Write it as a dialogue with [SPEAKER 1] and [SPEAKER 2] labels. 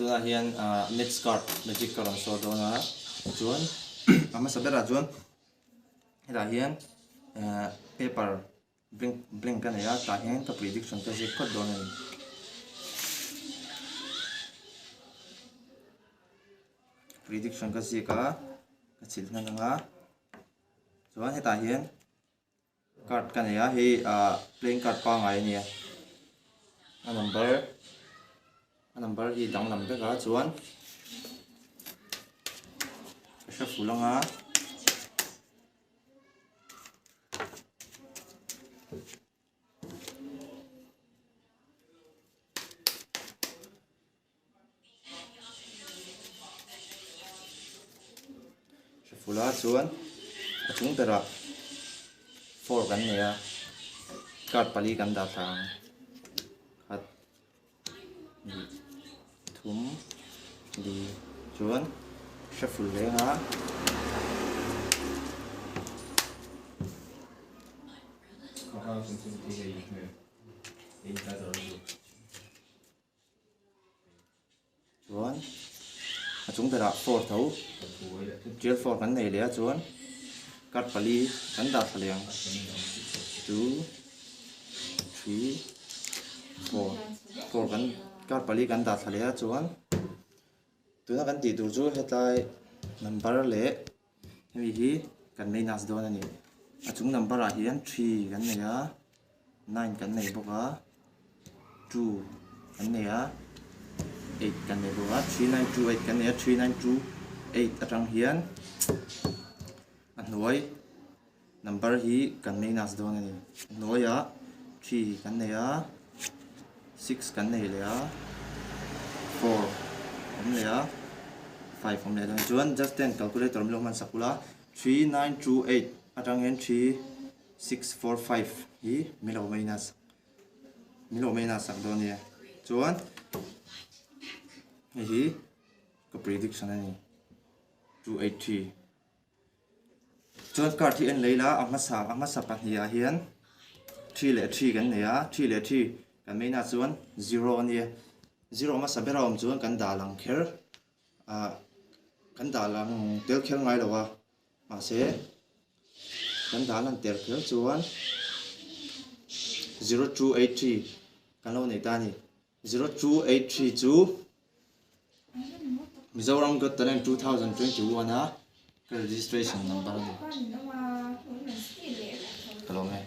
[SPEAKER 1] tunah hian next card magic ka rawn sawi dawn a chuan a hmasa berah chuan hetah hian paper blank blank ka nei a tah hian ka prediction ka ziak phawt dawn a ni. Prediction ka ziak a ka chilh hnan ang a chuan hetah hian. Card ka nei a hei ah playing card pangngai a nia a number a number hi danglam vek a chuan ka hre full ang a. Fula chuan a chung berah fork an nei a card pali kan dah thla ang khat hnih thum li chuan hre ful leng a. Chuan a chung berah floor tho tial floor kan nei leh a chuan card pali kan dah thla leh ang two three four floor kan card pali kan dah thla leh a chuan tuna kan tih tur chu hetlai number leh hemi hi kan minus dawn a ni a chung number ah hian three kan nei a nine kan nei bawk a two kan nei a eight kan nei bawk a three nine two eight kan nei a three nine two eight atang hian a hnuai number hi kan minus dawn a ni a hnuaiah three kan nei a six kan nei leh a four awm leh a five awm leh dawn chuan just ten calculator min lo hman sak ula three nine two eight atang hian three Six four five hi min lo minus min lo minus sak dawn nia chuan hei hi ka prediction a ni 283 chuan card hi en lei la a hmasa a hmasa pahnih ah hian 3 leh 3 kan nei a 3 leh 3 kan minus chuan 0 a nia 0 hmasa ber a awm chuan kan dah lang kher ah kan dah lang tel kher ngai lo a Mahse, kan dah lan ter kher chuan 0283 kan lo nei ta a ni. 0283 chu Mizoram Got Talent 2021 a ka registration number a ni. Ka lawm e.